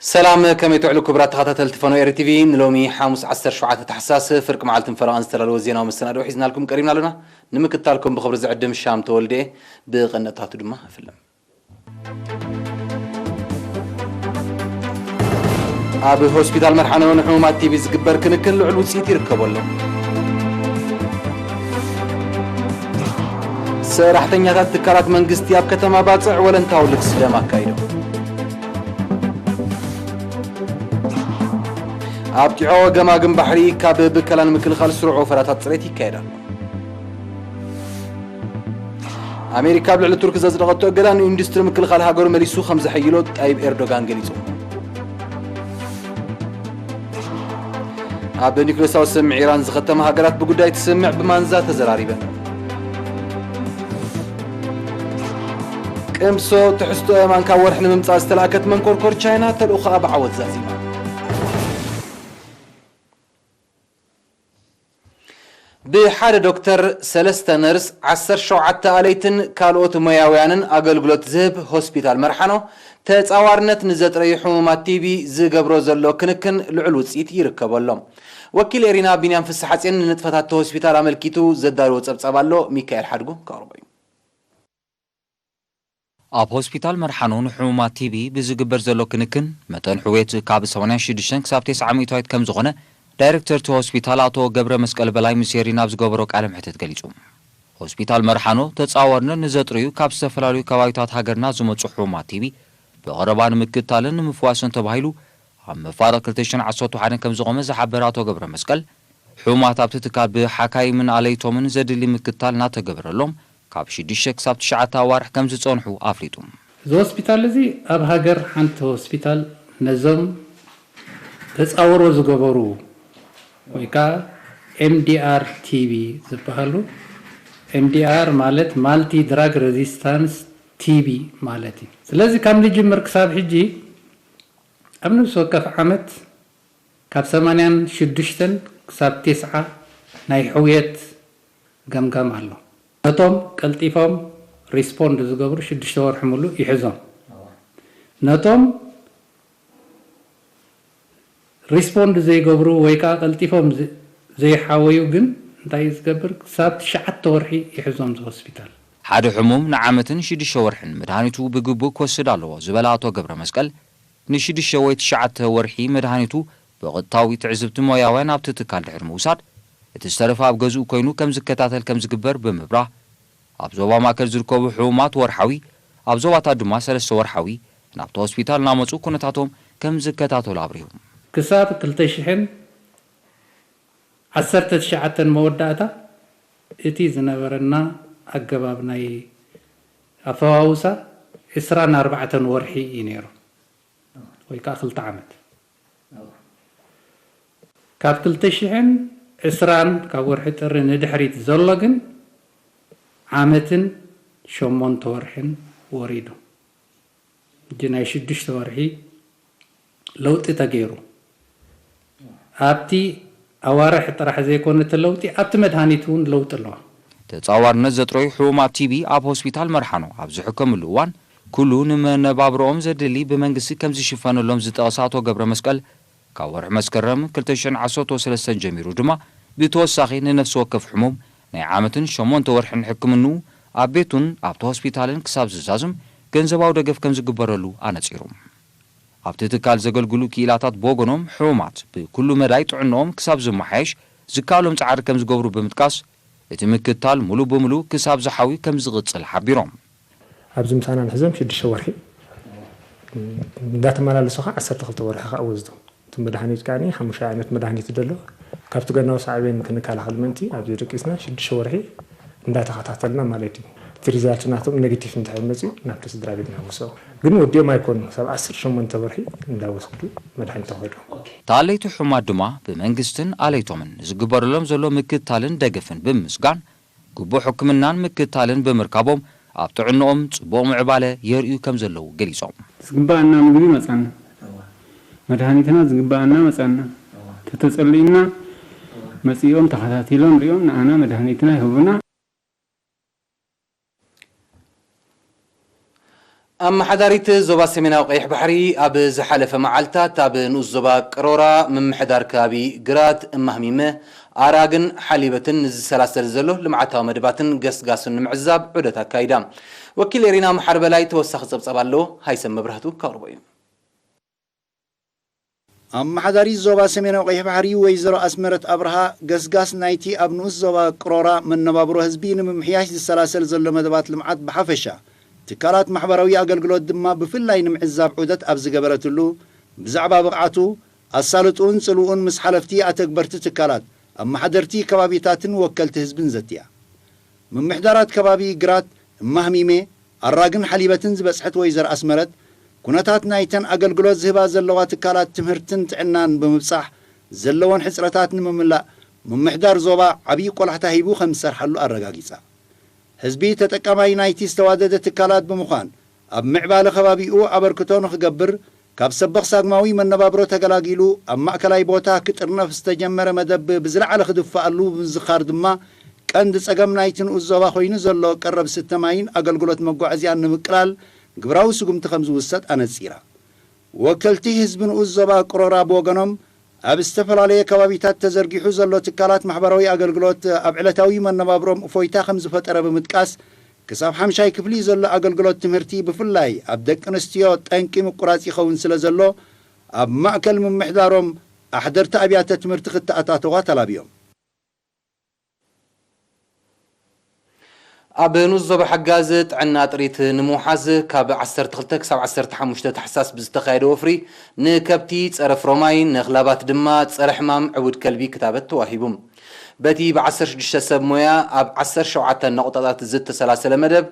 ሰላም፣ ከመይ ትውዕሉ ክቡራት ተኸታተልቲ ፈኖ ኤሪ ቲቪ? ንሎሚ ሓሙስ ዓሰርተ ሸውዓተ ታሕሳስ ፍርቂ መዓልትን ፈረቓን ዝተዳለወ ዜናዊ መሰናድኦ ሒዝናልኩም ቀሪብና ኣለና። ንምክትታልኩም ብኽብሪ ዝዕድም ሻም ተወልደ። ብቐንድታቱ ድማ እፍልም። ኣብ ሆስፒታል መርሓኖ ንሕሙማት ቲቢ ዝግበር ክንክን ልዑል ውፅኢት ይርከቦ ኣሎ። ሰራሕተኛታት ትካላት መንግስቲ ኣብ ከተማ ባጽዕ ወለንታዊ ልግሲ ደም ኣካይዶም። ኣብ ጢዖ ገማግም ባሕሪ ካብ ብከላ ንምክልኻል ስሩዕ ወፈራታት ጽሬት ይካየድ ኣሎ። ኣሜሪካ ኣብ ልዕሊ ቱርኪ ዘጽደቐቶ እገዳ ንኢንዱስትሪ ምክልኻል ሃገሩ መሊሱ ከም ዘሐይሎ ጣይብ ኤርዶጋን ገሊጹ። ኣብ ኒውክሌሳዊ ስምምዕ ኢራን ዝኸተማ ሃገራት ብጉዳይ እቲ ስምምዕ ብማንዛ ተዘራሪበን። ቅምሶ ትሕዝቶ የማን ካብ ወርሒ ንምምጻእ ዝተላእከት መንኮርኮር ቻይና ተልእኾኣ ብዓወት ዛዚማ። ብሓደ ዶክተር፣ ሰለስተ ነርስ፣ ዓሰርተ ሸውዓተ ኣለይትን ካልኦት ሞያውያንን ኣገልግሎት ዝህብ ሆስፒታል መርሓኖ፣ ተጻዋርነት ንዘጥረዩ ሕሙማት ቲቢ ዝገብሮ ዘሎ ክንክን ልዑል ውጽኢት ይርከቦ ኣሎ። ወኪል ኤሪና ቢንያም ፍስሓጽዮን ንንጥፈታት እቲ ሆስፒታል ኣመልኪቱ ዘዳለዎ ጸብጻብ ኣሎ፣ ሚካኤል ሓድጉ ከቕርቦ እዩ። ኣብ ሆስፒታል መርሓኖ ንሕሙማት ቲቢ ብዝግበር ዘሎ ክንክን መጠን ሕውየት ካብ ሰማንያን ሽዱሽተን ክሳብ ተስዓ ሚእታዊት ከም ዝኾነ ዳይሬክተር እቲ ሆስፒታል ኣቶ ገብረ መስቀል በላይ ምስ ኤሪና ኣብ ዝገበሮ ቃለ መሕትት ገሊጹ። ሆስፒታል መርሓኖ ተጻዋርነት ንዘጥርዩ ካብ ዝተፈላለዩ ከባቢታት ሃገርና ዝመጹ ሕሙማት ቲቢ ብቐረባ ንምክትታልን ንምፍዋስን ተባሂሉ ኣብ መፋርቕ ክልተ ሽሕን ዓሰርተ ሓደን ከም ዝቖመ ዝሓበረ ኣቶ ገብረ መስቀል፣ ሕሙማት ኣብቲ ትካል ብሓካይምን ኣለይቶምን ዘድሊ ምክትታል እናተገበረሎም ካብ ሽዱሽተ ክሳብ ትሽዓተ ኣዋርሕ ከም ዝጸንሑ ኣፍሊጡ። እዚ ሆስፒታል እዚ ኣብ ሃገር ሓንቲ ሆስፒታል ነዞም ተጻውሮ ዝገበሩ ወይ ከዓ ኤምዲኣር ቲቢ ዝበሃሉ፣ ኤምዲኣር ማለት ማልቲ ድራግ ሬዚስታንስ ቲቢ ማለት እዩ። ስለዚ ካብ ንጅምር ክሳብ ሕጂ ኣብ ነፍሲ ወከፍ ዓመት ካብ ሰማንያን ሽዱሽተን ክሳብ ተስዓ ናይ ሕውየት ገምጋም ኣሎ። ነቶም ቀልጢፎም ሪስፖንድ ዝገብሩ ሽዱሽተ ወርሒ ሙሉእ ይሕዞም። ነቶም ሪስፖንድ ዘይገብሩ ወይ ከዓ ቀልጢፎም ዝ-፣ ዘይሓወዩ ግን እንታይ እዩ ዝገብር? ክሳብ ትሽዓተ ወርሒ ይሕዞም እዚ ሆስፒታል። ሓደ ሕሙም ንዓመትን ሽዱሽተ ወርሕን መድሃኒቱ ብግቡእ ክወስድ ኣለዎ ዝበለ ኣቶ ገብረ መስቀል፣ ንሽዱሽተ ወይ ትሽዓተ ወርሒ መድሃኒቱ ብቐጥታዊ ትዕዝብቲ ሞያውያን ኣብቲ ትካል ድሕሪ ምውሳድ፣ እቲ ዝተረፈ ኣብ ገዝኡ ኮይኑ ከም ዝከታተል ከም ዝግበር ብምብራህ፣ ኣብ ዞባ ማእከል ዝርከቡ ሕሙማት ወርሓዊ፣ ኣብ ዞባታት ድማ ሰለስተ ወርሓዊ ናብቲ ሆስፒታል እናመጹ ኩነታቶም ከም ዝከታተሉ ኣብሪሁ። ክሳብ ክልተ ሽሕን ዓሰርተ ትሽዓተን መወዳእታ እቲ ዝነበረና ኣገባብ ናይ ኣፈዋውሳ ዕስራን ኣርባዕተን ወርሒ እዩ ነይሩ፣ ወይ ከዓ ክልተ ዓመት። ካብ ክልተ ሽሕን ዕስራን ካብ ወርሒ ጥሪ ንድሕሪት ዘሎ ግን ዓመትን ሸሞንተ ወርሕን ወሪዱ። ሕጂ ናይ ሽዱሽተ ወርሒ ለውጢ ተገይሩ። ኣብቲ ኣዋርሕ ጥራሕ ዘይኮነ እቲ ለውጢ፣ ኣብቲ መድሃኒት እውን ለውጢ ኣለዋ። ተጻዋርነት ዘጥረዩ ሕሙማት ቲቢ ኣብ ሆስፒታል መርሓኖ ኣብ ዝሕከምሉ እዋን፣ ኩሉ ንመነባብሮኦም ዘድሊ ብመንግስቲ ከም ዝሽፈነሎም ዝጠቐሰ ኣቶ ገብረ መስቀል፣ ካብ ወርሒ መስከረም ክልተ ሽሕን ዓሰርተ ሰለስተን ጀሚሩ ድማ ብተወሳኺ ንነፍሲ ወከፍ ሕሙም ናይ ዓመትን ሸሞንተ ወርሕን ሕክምንኡ ኣብ ቤቱን ኣብቲ ሆስፒታልን ክሳብ ዝዛዝም ገንዘባዊ ደገፍ ከም ዝግበረሉ ኣነጺሩ። ኣብቲ ትካል ዘገልግሉ ክኢላታት ብወገኖም፣ ሕሙማት ብኩሉ መዳይ ጥዕንኦም ክሳብ ዝመሓየሽ ዝከኣሎም ጻዕሪ ከም ዝገብሩ ብምጥቃስ፣ እቲ ምክትታል ሙሉእ ብሙሉእ ክሳብ ዝሓዊ ከም ዝቕጽል ሓቢሮም። ኣብዚ ምሳና ንሕዞም ሽዱሽተ ወርሒ፣ እንዳተመላለሱ ከዓ ዓሰርተ ክልተ ወርሒ ከዓ ወስዱ። እቲ መድሃኒት ከዓ ሓሙሽተ ዓይነት መድሃኒት ደሎ። ካብቲ ገናዊ ሳዕቤን ክንከላኸል ምእንቲ ኣብዚ ደቂስና ሽዱሽተ ወርሒ እንዳተኸታተልና ማለት እዩ። እቲ ሪዛልት ናቶም ኔጌቲቭ እንድሕር መፅዩ ናብቲ ስድራ ቤት ንሕውሶ። ግን ወዲኦም ኣይኮኑ፣ ክሳብ ዓሰርተ ሸሞንተ ወርሒ እንዳወሰዱ መድሓኒት ተኸዱ። እታ ኣለይቲ ሕሙማት ድማ ብመንግስትን ኣለይቶምን ዝግበረሎም ዘሎ ምክትታልን ደገፍን ብምምስጋን፣ ግቡእ ሕክምናን ምክትታልን ብምርካቦም ኣብ ጥዕንኦም ጽቡቕ ምዕባለ የርእዩ ከም ዘለዉ ገሊጾም። ዝግበኣና ምግቢ መጻና፣ መድሃኒትና ዝግበኣና መጻና፣ ተተጸሊእና መጺኦም ተኸታቲሎም ሪኦም ንኣና መድሃኒትና ይህቡና። ኣመሓዳሪት ዞባ ሰሜናዊ ቀይሕ ባሕሪ ኣብ ዝሓለፈ መዓልታት ኣብ ንኡስ ዞባ ቅሮራ ምምሕዳር ከባቢ ግራት፣ እማህሚመ፣ ኣራግን ሓሊበትን ንዝሰላሰል ዘሎ ልምዓታዊ መደባትን ገስጋሱን ንምዕዛብ ዑደት ኣካይዳ። ወኪል ኤሪና መሓር በላይ ተወሳኺ ጸብጻብ ኣለዎ፣ ሃይሰም መብራህቱ ከቕርቦ እዩ። ኣመሓዳሪት ዞባ ሰሜናዊ ቀይሕ ባሕሪ ወይዘሮ ኣስመረት ኣብርሃ፣ ገስጋስ ናይቲ ኣብ ንኡስ ዞባ ቅሮራ መነባብሮ ህዝቢ ንምምሕያሽ ዝሰላሰል ዘሎ መደባት ልምዓት ብሓፈሻ፣ ትካላት ማሕበራዊ ኣገልግሎት ድማ ብፍላይ ንምዕዛብ ዑደት ኣብ ዝገበረትሉ፣ ብዛዕባ ብቕዓቱ፣ ኣሳልጥኡን ጽልኡን ምስ ሓለፍቲ ኣተግበርቲ ትካላት፣ ኣመሓደርቲ ከባቢታትን ወከልቲ ህዝብን ዘትያ። ምምሕዳራት ከባቢ ግራት፣ እማህሚሜ፣ ኣራግን ሓሊበትን ዝበጽሐት ወይዘሮ ኣስመረት፣ ኩነታት ናይተን ኣገልግሎት ዝህባ ዘለዋ ትካላት ትምህርትን ጥዕናን ብምብጻሕ ዘለወን ሕጽረታት ንምምላእ ምምሕዳር ዞባ ዓብዪ ቆላሕታ ሂቡ ከም ዝሰርሓሉ ኣረጋጊጻ። ህዝቢ ተጠቃማይ ናይቲ ዝተዋደደ ትካላት ብምዃን ኣብ ምዕባለ ከባቢኡ ኣበርክቶ ንኽገብር ካብ ሰበኽ ሳግማዊ መነባብሮ ተገላጊሉ ኣብ ማእከላይ ቦታ ክጥርነፍ ዝተጀመረ መደብ ብዝለዓለ ክድፋኣሉ ብምዝኻር ድማ ቀንዲ ጸገም ናይቲ ንኡስ ዞባ ኮይኑ ዘሎ ቀረብ ስተ ማይን ኣገልግሎት መጓዓዝያን ንምቅላል ግብራዊ ስጉምቲ ከም ዝውሰድ ኣነጺራ። ወከልቲ ህዝቢ ንኡስ ዞባ ቅሮራ ብወገኖም ኣብ ዝተፈላለየ ከባቢታት ተዘርጊሑ ዘሎ ትካላት ማሕበራዊ ኣገልግሎት ኣብ ዕለታዊ መነባብሮም እፎይታ ከም ዝፈጠረ ብምጥቃስ ክሳብ ሓምሻይ ክፍሊ ዘሎ ኣገልግሎት ትምህርቲ ብፍላይ ኣብ ደቂ ኣንስትዮ ጠንቂ ምቁራጽ ይኸውን ስለ ዘሎ ኣብ ማእከል ምምሕዳሮም ኣሕደርቲ ኣብያተ ትምህርቲ ክተኣታተዋ ተላብዮም። ኣብ ንኡስ ዞባ ሓጋዝ ጥዕና ጥሪት ንምውሓዝ ካብ ዓሰርተ ክልተ ክሳብ ዓሰርተ ሓሙሽተ ታሕሳስ ብዝተኻየደ ወፍሪ ንከብቲ ጸረ ፍሮማይ፣ ንኽላባት ድማ ጸረ ሕማም ዕቡድ ከልቢ ክታበት ተዋሂቡ። በቲ ብ ዓሰርተ ሽዱሽተ ሰብ ሞያ ኣብ ዓሰርተ ሸውዓተ ነቑጣታት ዝተሰላሰለ መደብ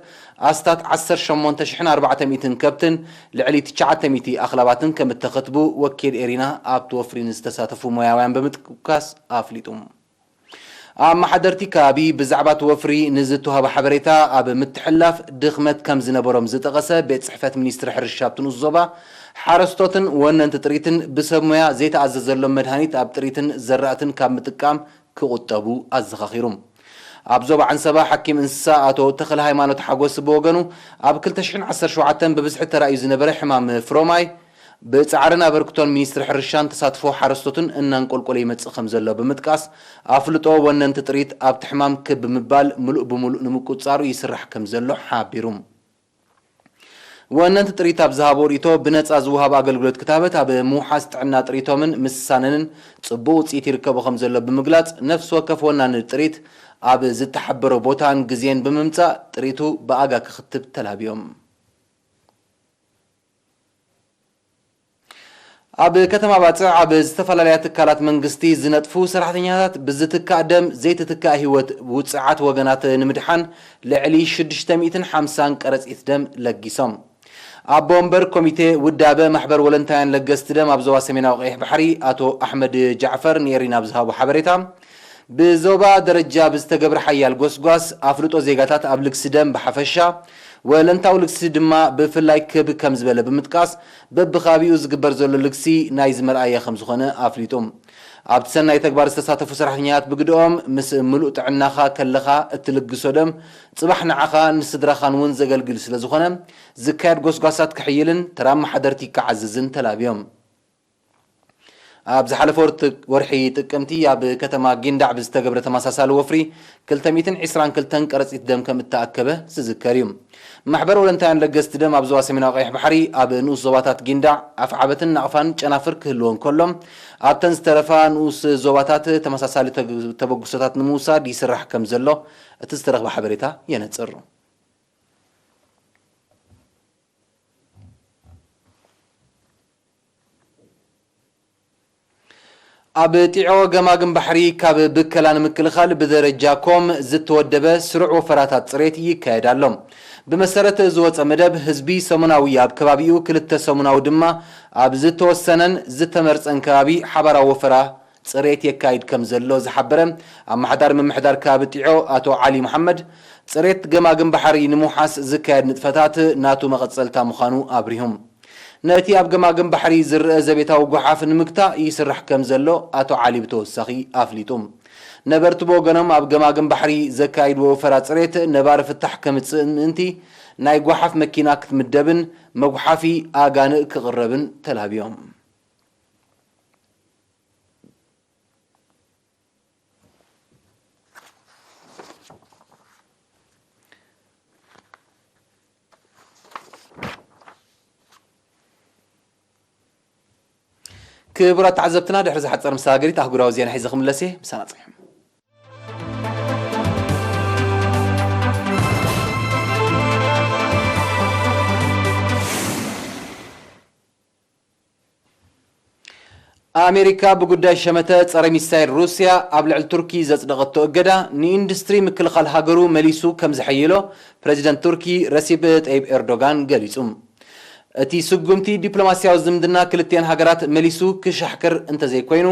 ኣስታት ዓሰርተ ሸሞንተ ሽሕን ኣርባዕተ ሚእትን ከብትን ልዕሊ ትሽዓተ ሚእቲ ኣኽላባትን ከም እተኸትቡ ወኪል ኤሪና ኣብቲ ወፍሪ ንዝተሳተፉ ሞያውያን ብምጥቃስ ኣፍሊጡ። ኣመሓደርቲ ከባቢ ብዛዕባ እቲ ወፍሪ ንዝተዋህበ ሓበሬታ ኣብ ምትሕልላፍ ድኽመት ከም ዝነበሮም ዝጠቐሰ ቤት ጽሕፈት ሚኒስትሪ ሕርሻ ኣብቲ ንኡስ ዞባ፣ ሓረስቶትን ወነንቲ ጥሪትን ብሰብ ሞያ ዘይተኣዘዘሎም መድሃኒት ኣብ ጥሪትን ዘራእትን ካብ ምጥቃም ክቑጠቡ ኣዘኻኺሩ። ኣብ ዞባ ዓንሰባ ሓኪም እንስሳ ኣቶ ተኽለ ሃይማኖት ሓጎስ ብወገኑ፣ ኣብ ክልተ ሽሕን ዓሰርተ ሸውዓተን ብብዝሒ ተራእዩ ዝነበረ ሕማም ፍሮማይ፣ ብጻዕርን ኣበርክቶን ሚኒስትሪ ሕርሻን ተሳትፎ ሓረስቶትን እናንቆልቆለ ይመጽእ ከም ዘሎ ብምጥቃስ፣ ኣፍልጦ ወነንቲ ጥሪት ኣብቲ ሕማም ክብ ብምባል ምሉእ ብምሉእ ንምቁጽጻሩ ይስራሕ ከም ዘሎ ሓቢሩ። ወነንቲ ጥሪት ኣብ ዝሃቦ ርእይቶ፣ ብነጻ ዝወሃብ ኣገልግሎት ክታበት ኣብ ምውሓስ ጥዕና ጥሪቶምን ምስሳነንን ጽቡቕ ውጽኢት ይርከቦ ከም ዘሎ ብምግላጽ፣ ነፍሲ ወከፍ ወናኒ ጥሪት ኣብ ዝተሓበሮ ቦታን ግዜን ብምምጻእ ጥሪቱ ብኣጋ ክኽትብ ተላብዮም። ኣብ ከተማ ባጽዕ ኣብ ዝተፈላለያ ትካላት መንግስቲ ዝነጥፉ ሰራሕተኛታት ብዝትካእ ደም ዘይትትካእ ህይወት ውጽዓት ወገናት ንምድሓን ልዕሊ ሽዱሽተ ሚእትን ሓምሳን ቀረጺት ደም ለጊሶም። ኣቦ ወንበር ኮሚቴ ውዳበ ማሕበር ወለንታውያን ለገስቲ ደም ኣብ ዞባ ሰሜናዊ ቀይሕ ባሕሪ ኣቶ ኣሕመድ ጃዕፈር ንኤሪና ኣብ ዝሃቦ ሓበሬታ፣ ብዞባ ደረጃ ብዝተገብረ ሓያል ጎስጓስ ኣፍልጦ ዜጋታት ኣብ ልግሲ ደም ብሓፈሻ፣ ወለንታዊ ልግሲ ድማ ብፍላይ ክብ ከም ዝበለ ብምጥቃስ፣ በብኸባቢኡ ዝግበር ዘሎ ልግሲ ናይዚ መርኣያ ከም ዝኾነ ኣፍሊጡ። ኣብቲ ሰናይ ተግባር ዝተሳተፉ ሰራሕተኛታት ብግደኦም፣ ምስ ምሉእ ጥዕናኻ ከለኻ እትልግሶ ደም፣ ጽባሕ ንዓኻ ንስድራኻን እውን ዘገልግል ስለ ዝኾነ፣ ዝካየድ ጎስጓሳት ክሕይልን ተራ ኣመሓደርቲ ክዓዝዝን ተላብዮም። ኣብ ዝሓለፈ ወር-፣ ወርሒ ጥቅምቲ ኣብ ከተማ ጊንዳዕ ብዝተገብረ ተመሳሳሊ ወፍሪ ክልተ ሚእትን ዕስራን ክልተን ቀረጺት ደም ከም እተኣከበ ዝዝከር እዩ። ማሕበር ወለንታውያን ለገስቲ ደም ኣብ ዞባ ሰሜናዊ ቀይሕ ባሕሪ ኣብ ንኡስ ዞባታት ጊንዳዕ፣ ኣፍዓበትን ናቕፋን ጨናፍር ክህልዎ እንከሎ፣ ኣብተን ዝተረፋ ንኡስ ዞባታት ተመሳሳሊ ተግ-፣ ተበግሶታት ንምውሳድ ይስራሕ ከም ዘሎ እቲ ዝተረኽበ ሓበሬታ የነጽር። ኣብ ጢዖ ገማግም ባሕሪ ካብ ብከላ ንምክልኻል ብደረጃ ኮም ዝተወደበ ስሩዕ ወፈራታት ጽሬት ይካየድ ኣሎ። ብመሰረት ዝወጸ መደብ፣ ህዝቢ ሰሙናዊ ኣብ ከባቢኡ፣ ክልተ ሰሙናዊ ድማ ኣብ ዝተወሰነን ዝተመርጸን ከባቢ ሓባራዊ ወፈራ ጽሬት የካይድ ከም ዘሎ ዝሓበረ ኣመሓዳሪ ምምሕዳር ከባቢ ጢዖ ኣቶ ዓሊ መሓመድ፣ ጽሬት ገማግም ባሕሪ ንምውሓስ ዝካየድ ንጥፈታት ናቱ መቐጸልታ ምዃኑ ኣብሪሁ። ነቲ ኣብ ገማግም ባሕሪ ዝረኣ ዘቤታዊ ጓሓፍ ንምግታእ ይስራሕ ከም ዘሎ ኣቶ ዓሊ ብተወሳኺ ኣፍሊጡ። ነበርቲ ብወገኖም፣ ኣብ ገማግም ባሕሪ ዘካይድዎ ወፈራ ጽሬት ነባሪ ፍታሕ ከምጽእ ምእንቲ፣ ናይ ጓሓፍ መኪና ክትምደብን መጉሓፊ ኣጋንእ ክቕረብን ተላብዮም። ክቡራት ተዓዘብትና፣ ድሕሪ ዝሓጸር መሰጋገሪት ኣህጉራዊ ዜና ሒዘ ክምለስ እየ። ምሳና ጽንሑ። ኣሜሪካ ብጉዳይ ሸመተ ጸረ ሚሳይል ሩስያ ኣብ ልዕሊ ቱርኪ ዘጽደቐቶ እገዳ ንኢንዱስትሪ ምክልኻል ሃገሩ መሊሱ ከም ዘሐይሎ ፕረዚደንት ቱርኪ ረሲፕ ጠይብ ኤርዶጋን ገሊጹ። እቲ ስጉምቲ ዲፕሎማስያዊ ዝምድና ክልቲኣን ሃገራት መሊሱ ክሻሕክር እንተዘይኮይኑ፣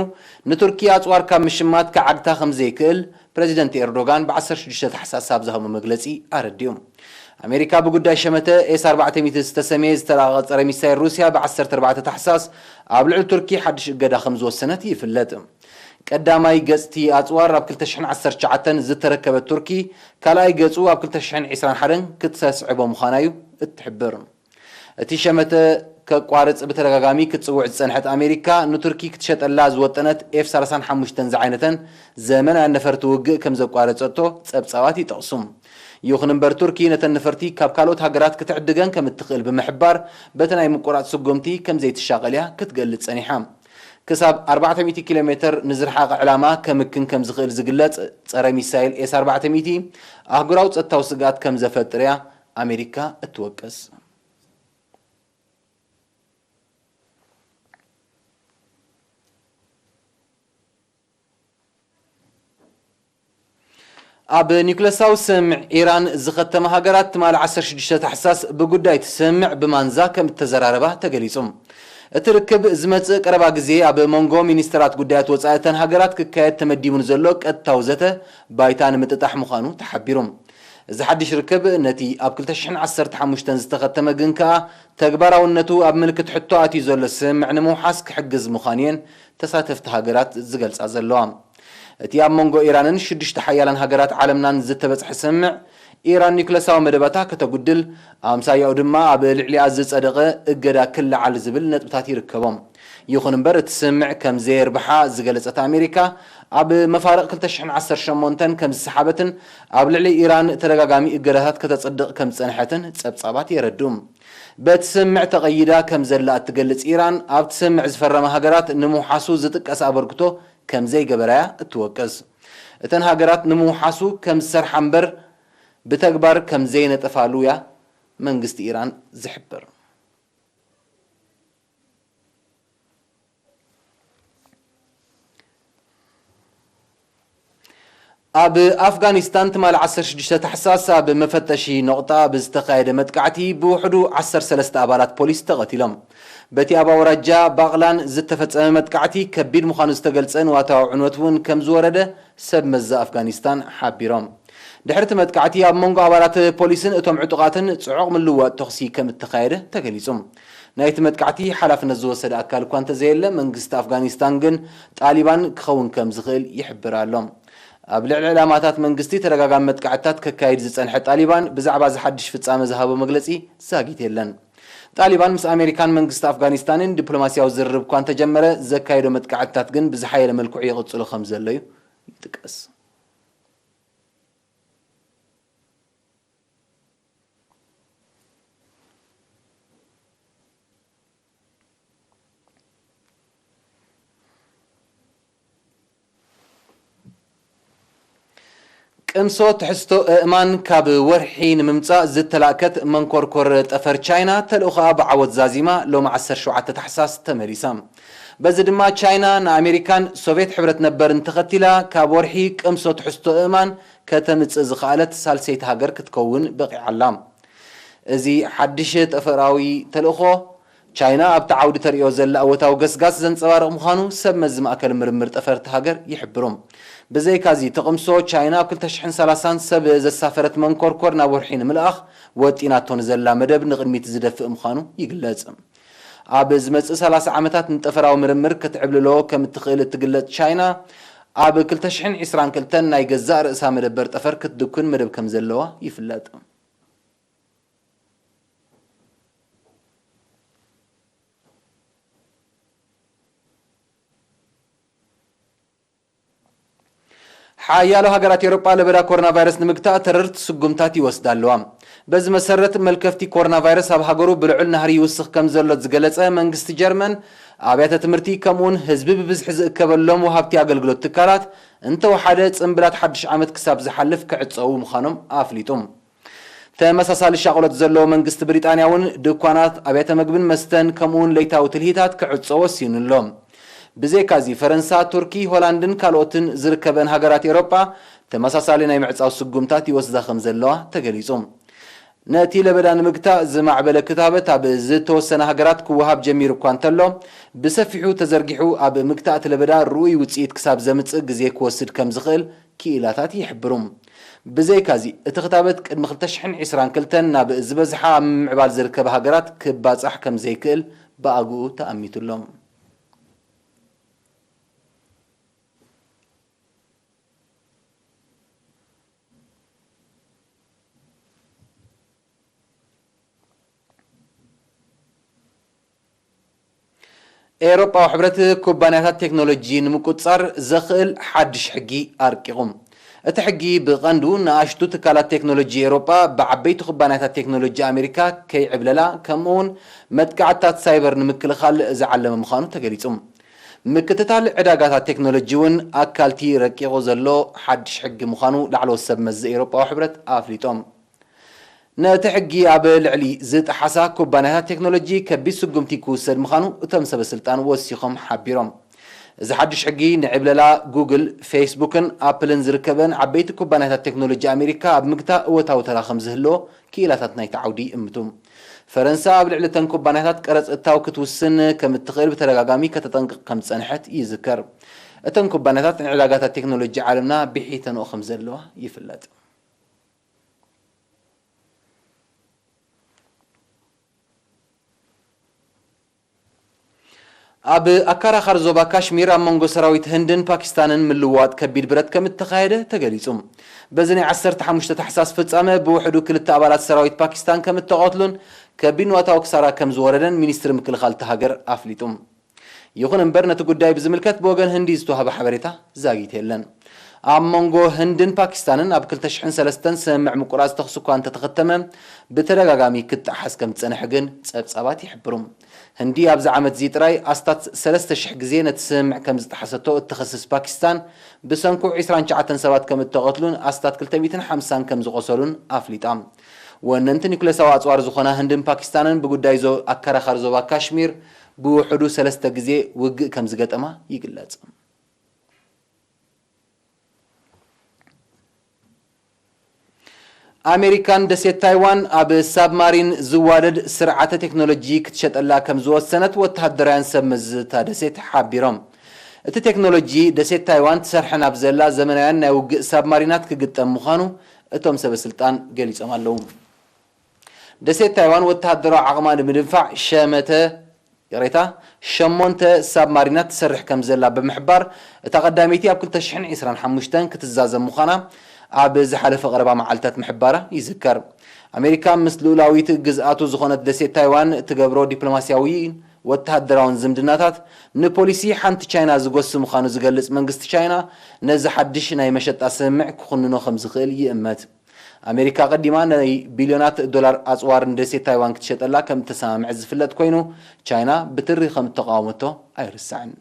ንቱርኪ ኣጽዋር ካብ ምሽማት ክዓግታ ከም ዘይክእል ፕረዚደንት ኤርዶጋን ብ ዓሰርተ ሽዱሽተ ታሕሳስ ኣብ ዝሃቦ መግለጺ ኣረዲኡ። ኣሜሪካ ብጉዳይ ሸመተ ኤስ ኣርባዕተ ሚእቲ ዝተሰምየ ዝተራቐቐ ጸረ ሚሳይል ሩስያ ብ ዓሰርተ ኣርባዕተ ታሕሳስ ኣብ ልዕሊ ቱርኪ ሓድሽ እገዳ ከም ዝወሰነት ይፍለጥ። ቀዳማይ ገጽቲ ኣጽዋር ኣብ ክልተ ሽሕን ዓሰርተ ትሽዓተን ዝተረከበት ቱርኪ፣ ካልኣይ ገጹ ኣብ ክልተ ሽሕን ዕስራን ሓደን ክተስዕቦ ምዃና እዩ እትሕብር። እቲ ሸመተ ከቋርጽ ብተደጋጋሚ ክትጽውዕ ዝጸንሐት ኣሜሪካ፣ ንቱርኪ ክትሸጠላ ዝወጠነት ኤፍ ሰላሳን ሓሙሽተን ዝዓይነተን ዘመናውያን ነፈርቲ ውግእ ከም ዘቋረጸቶ ጸብጻባት ይጠቕሱ። ይኹን እምበር፣ ቱርኪ ነተን ነፈርቲ ካብ ካልኦት ሃገራት ክትዕድገን ከም እትኽእል ብምሕባር፣ በቲ ናይ ምቁራጽ ስጉምቲ ከም ዘይትሻቐል እያ ክትገልጽ ጸኒሓ። ክሳብ ኣርባዕተ ሚእቲ ኪሎ ሜተር ንዝረሓቐ ዕላማ ከምክን ከም ዝኽእል ዝግለጽ ጸረ ሚሳይል ኤስ ኣርባዕተ ሚእቲ ኣህጉራዊ ጸጥታዊ ስግኣት ከም ዘፈጥር እያ ኣሜሪካ እትወቅስ። ኣብ ኒውክለሳዊ ስምምዕ ኢራን ዝኸተማ ሃገራት ትማሊ ዓሰርተ ሽዱሽተ ታሕሳስ ብጉዳይ እቲ ስምምዕ ብማንዛ ከም እተዘራረባ ተገሊጹ። እቲ ርክብ ዝመጽእ ቀረባ ግዜ ኣብ መንጎ ሚኒስተራት ጉዳያት ወጻኢ እተን ሃገራት ክካየድ ተመዲቡ ንዘሎ ቀጥታዊ ዘተ ባይታ ንምጥጣሕ ምዃኑ ተሓቢሩ። እዚ ሓድሽ ርክብ ነቲ ኣብ ክልተ ሽሕን ዓሰርተ ሓሙሽተን ዝተኸተመ ግን ከኣ ተግባራውነቱ ኣብ ምልክት ሕቶ ኣትዩ ዘሎ ስምምዕ ንምውሓስ ክሕግዝ ምዃኑ እየን ተሳተፍቲ ሃገራት ዝገልጻ ዘለዋ። እቲ ኣብ መንጎ ኢራንን ሽዱሽተ ሓያላን ሃገራት ዓለምናን ዝተበጽሐ ስምምዕ፣ ኢራን ኒውክለሳዊ መደባታ ከተጉድል፣ ኣምሳያኡ ድማ ኣብ ልዕሊኣ ዝጸደቐ እገዳ ክለዓል ዝብል ነጥብታት ይርከቦም። ይኹን እምበር፣ እቲ ስምምዕ ከም ዘየርብሓ ዝገለጸት ኣሜሪካ፣ ኣብ መፋርቕ ክልተ ሽሕን ዓሰርተ ሸሞንተን ከም ዝሰሓበትን ኣብ ልዕሊ ኢራን ተደጋጋሚ እገዳታት ከተጽድቕ ከም ዝጸንሐትን ጸብጻባት የረድኡ። በቲ ስምምዕ ተቐይዳ ከም ዘላ እትገልጽ ኢራን፣ ኣብቲ ስምምዕ ዝፈረማ ሃገራት ንምውሓሱ ዝጥቀስ ኣበርክቶ ከም ዘይገበራ'ያ እትወቅስ። እተን ሃገራት ንምውሓሱ ከም ዝሰርሓ እምበር ብተግባር ከም ዘይነጠፋሉ እያ መንግስቲ ኢራን ዝሕብር። ኣብ ኣፍጋኒስታን ትማሊ ዓሰርተ ሽዱሽተ ታሕሳስ ኣብ መፈተሺ ነቑጣ ብዝተኻየደ መጥቃዕቲ ብውሕዱ ዓሰርተ ሰለስተ ኣባላት ፖሊስ ተቐቲሎም። በቲ ኣብ ኣውራጃ ባቕላን ዝተፈጸመ መጥቃዕቲ ከቢድ ምዃኑ ዝተገልጸ ንዋታዊ ዕንወት እውን ከም ዝወረደ ሰብ መዚ ኣፍጋኒስታን ሓቢሮም። ድሕሪ እቲ መጥቃዕቲ ኣብ መንጎ ኣባላት ፖሊስን እቶም ዕጡቓትን ጽዑቕ ምልውዋጥ ተኹሲ ከም እተኻየደ ተገሊጹ። ናይቲ መጥቃዕቲ ሓላፍነት ዝወሰደ ኣካል እኳ እንተዘየለ፣ መንግስቲ ኣፍጋኒስታን ግን ጣሊባን ክኸውን ከም ዝኽእል ይሕብር ኣሎ። ኣብ ልዕሊ ዕላማታት መንግስቲ ተደጋጋሚ መጥቃዕትታት ከካይድ ዝጸንሐ ጣሊባን ብዛዕባ እዚ ሓድሽ ፍጻመ ዝሃቦ መግለጺ ዛጊት የለን። ጣሊባን ምስ ኣሜሪካን መንግስቲ ኣፍጋኒስታንን ዲፕሎማስያዊ ዝርርብ እኳ እንተጀመረ፣ ዘካየዶ መጥቃዕትታት ግን ብዝሓየለ መልክዑ ይቕጽሎ ከም ዘሎ እዩ ይጥቀስ። ቅምሶ ትሕዝቶ ኣእማን ካብ ወርሒ ንምምጻእ ዝተላእከት መንኮርኮር ጠፈር ቻይና ተልእኾኣ ብዓወት ዛዚማ ሎሚ ዓሰርተ ሸውዓተ ታሕሳስ ተመሊሳ። በዚ ድማ ቻይና ንኣሜሪካን ሶቭየት ሕብረት ነበርን ተኸቲላ ካብ ወርሒ ቅምሶ ትሕዝቶ ኣእማን ከተምጽእ ዝኸኣለት ሳልሰይቲ ሃገር ክትከውን በቒዓ ኣላ። እዚ ሓድሽ ጠፈራዊ ተልእኾ፣ ቻይና ኣብቲ ዓውዲ ተርእዮ ዘላ እወታዊ ገስጋስ ዘንጸባርቕ ምዃኑ ሰብ መዚ ማእከል ምርምር ጠፈር እታ ሃገር ይሕብሩ። ብዘይካዚ፣ እቲ ቅምሶ፣ ቻይና ኣብ ክልተ ሽሕን ሰላሳን ሰብ ዘሳፈረት መንኮርኮር ናብ ወርሒ ንምልኣኽ ወጢናቶ ንዘላ መደብ ንቕድሚት ዝደፍእ ምዃኑ ይግለጽ። ኣብ ዝመጽእ ሰላሳ ዓመታት ንጠፈራዊ ምርምር ክትዕብልሎ ከም እትኽእል እትግለጽ ቻይና፣ ኣብ ክልተ ሽሕን ዕስራን ክልተን ናይ ገዛእ ርእሳ መደበር ጠፈር ክትድኩን መደብ ከም ዘለዋ ይፍለጥ። ሓያሎ ሃገራት ኤውሮጳ ለበዳ ኮሮና ቫይረስ ንምግታእ ተረርቲ ስጉምታት ይወስዳ ኣለዋ። በዚ መሰረት፣ መልከፍቲ ኮሮና ቫይረስ ኣብ ሃገሩ ብልዑል ናህሪ ይውስኽ ከም ዘሎ ዝገለጸ መንግስቲ ጀርመን፣ ኣብያተ ትምህርቲ ከምኡውን ህዝቢ ብብዝሒ ዝእከበሎም ወሃብቲ ኣገልግሎት ትካላት እንተወሓደ ጽምብላት ሓድሽ ዓመት ክሳብ ዝሓልፍ ክዕጸዉ ምዃኖም ኣፍሊጡ። ተመሳሳሊ ሻቕሎት ዘለዎ መንግስቲ ብሪጣንያ እውን ድኳናት፣ ኣብያተ መግብን መስተን ከምኡውን ለይታዊ ትልሂታት ክዕጾ ወሲኑ ኣሎ። ብዘይካዚ፣ ፈረንሳ፣ ቱርኪ፣ ሆላንድን ካልኦትን ዝርከበን ሃገራት ኤውሮጳ ተመሳሳሊ ናይ ምዕጻው ስጉምታት ይወስዳ ከም ዘለዋ ተገሊጹ። ነቲ ለበዳ ንምግታእ ዝማዕበለ ክታበት ኣብ ዝተወሰነ ሃገራት ክወሃብ ጀሚሩ እኳ እንተሎ፣ ብሰፊሑ ተዘርጊሑ ኣብ ምግታእ እቲ ለበዳ ርኡይ ውጽኢት ክሳብ ዘምጽእ ግዜ ክወስድ ከም ዝኽእል ክኢላታት ይሕብሩ። ብዘይካዚ፣ እቲ ክታበት ቅድሚ ክልተ ሽሕን ዕስራን ክልተን ናብ ዝበዝሓ ኣብ ምምዕባል ዝርከባ ሃገራት ክባጻሕ ከም ዘይክእል ብኣግኡ ተኣሚቱ ኣሎ። ኤውሮጳዊ ሕብረት ኩባንያታት ቴክኖሎጂ ንምቁጽጻር ዘኽእል ሓድሽ ሕጊ ኣርቂቑ። እቲ ሕጊ ብቐንዱ ንኣሽቱ ትካላት ቴክኖሎጂ ኤውሮጳ ብዓበይቲ ኩባንያታት ቴክኖሎጂ ኣሜሪካ ከይዕብለላ፣ ከምኡውን መጥቃዕትታት ሳይበር ንምክልኻል ዝዓለመ ምዃኑ ተገሊጹ። ምክትታል ዕዳጋታት ቴክኖሎጂ እውን ኣካልቲ ረቂቑ ዘሎ ሓድሽ ሕጊ ምዃኑ ላዕለዎት ሰብ መዚ ኤውሮጳዊ ሕብረት ኣፍሊጦም። ነቲ ሕጊ ኣብ ልዕሊ ዝጠሓሳ ኩባንያታት ቴክኖሎጂ ከቢድ ስጉምቲ ክውሰድ ምዃኑ እቶም ሰበ ስልጣን ወሲኾም ሓቢሮም። እዚ ሓድሽ ሕጊ ንዕብለላ ጉግል፣ ፌስቡክን ኣፕልን ዝርከበን ዓበይቲ ኩባንያታት ቴክኖሎጂ ኣሜሪካ ኣብ ምግታእ እወታዊ ተራ ከም ዝህልዎ ክኢላታት ናይቲ ዓውዲ ይእምቱ። ፈረንሳ ኣብ ልዕሊ እተን ኩባንያታት ቀረጽ እታው ክትውስን ከም እትኽእል ብተደጋጋሚ ከተጠንቅቕ ከም ዝጸንሐት ይዝከር። እተን ኩባንያታት ንዕዳጋታት ቴክኖሎጂ ዓለምና ብሒተንኦ ከም ዘለዋ ይፍለጥ። ኣብ ኣካራኻር ዞባ ካሽሚር ኣብ መንጎ ሰራዊት ህንድን ፓኪስታንን ምልውዋጥ ከቢድ ብረት ከም እተኻየደ ተገሊጹ። በዚ ናይ ዓሰርተ ሓሙሽተ ታሕሳስ ፍጻመ ብውሕዱ ክልተ ኣባላት ሰራዊት ፓኪስታን ከም እተቐትሉን ከቢድ ንዋታዊ ክሳራ ከም ዝወረደን ሚኒስትሪ ምክልኻል እታ ሃገር ኣፍሊጡ። ይኹን እምበር፣ ነቲ ጉዳይ ብዝምልከት ብወገን ህንዲ ዝተዋህበ ሓበሬታ ዛጊት የለን። ኣብ መንጎ ህንድን ፓኪስታንን ኣብ ክልተ ሽሕን ሰለስተን ስምምዕ ምቁራጽ ተኹሲ እኳ እንተተኸተመ፣ ብተደጋጋሚ ክጠሓስ ከም ዝጸንሐ ግን ጸብጻባት ይሕብሩ። ህንዲ ኣብዚ ዓመት እዚ ጥራይ ኣስታት ሰለስተ ሽሕ ግዜ ነቲ ስምምዕ ከም ዝጠሓሰቶ እትኸስስ ፓኪስታን፣ ብሰንኩ ዕስራን ትሽዓተን ሰባት ከም እተቐትሉን ኣስታት ክልተ ሚእትን ሓምሳን ከም ዝቖሰሉን ኣፍሊጣ። ወነንቲ ኒኩሌሳዊ ኣጽዋር ዝኾና ህንድን ፓኪስታንን ብጉዳይ ዞ-፣ ኣከራኻሪ ዞባ ካሽሚር ብውሕዱ ሰለስተ ግዜ ውግእ ከም ዝገጠማ ይግለጽ። ኣሜሪካን ደሴት ታይዋን ኣብ ሳብማሪን ዝዋደድ ስርዓተ ቴክኖሎጂ ክትሸጠላ ከም ዝወሰነት ወተሃደራውያን ሰብ መዚ እታ ደሴት ሓቢሮም። እቲ ቴክኖሎጂ፣ ደሴት ታይዋን ትሰርሐን ኣብ ዘላ ዘመናውያን ናይ ውግእ ሳብማሪናት ክግጠም ምዃኑ እቶም ሰበ ስልጣን ገሊጾም ኣለዉ። ደሴት ታይዋን ወተሃደራዊ ዓቕማ ንምድንፋዕ ሸመተ፣ ይቕሬታ፣ ሸሞንተ ሳብማሪናት ትሰርሕ ከም ዘላ ብምሕባር፣ እታ ቀዳመይቲ ኣብ ክልተ ሽሕን ዕስራን ሓሙሽተን ክትዛዘም ምዃና ኣብ ዝሓለፈ ቀረባ መዓልታት ምሕባራ ይዝከር። ኣሜሪካ ምስ ልኡላዊት ግዝኣቱ ዝኾነት ደሴት ታይዋን ትገብሮ ዲፕሎማስያዊ ወተሃደራውን ዝምድናታት ንፖሊሲ ሓንቲ ቻይና ዝጎሲ ምዃኑ ዝገልጽ መንግስቲ ቻይና፣ ነዚ ሓድሽ ናይ መሸጣ ስምምዕ ክኹንኖ ከም ዝኽእል ይእመት። ኣሜሪካ ቀዲማ ናይ ቢልዮናት ዶላር ኣጽዋር ንደሴት ታይዋን ክትሸጠላ ከም እተሰማምዐት ዝፍለጥ ኮይኑ፣ ቻይና ብትሪ ከም እተቃወመቶ ኣይርሳዕን።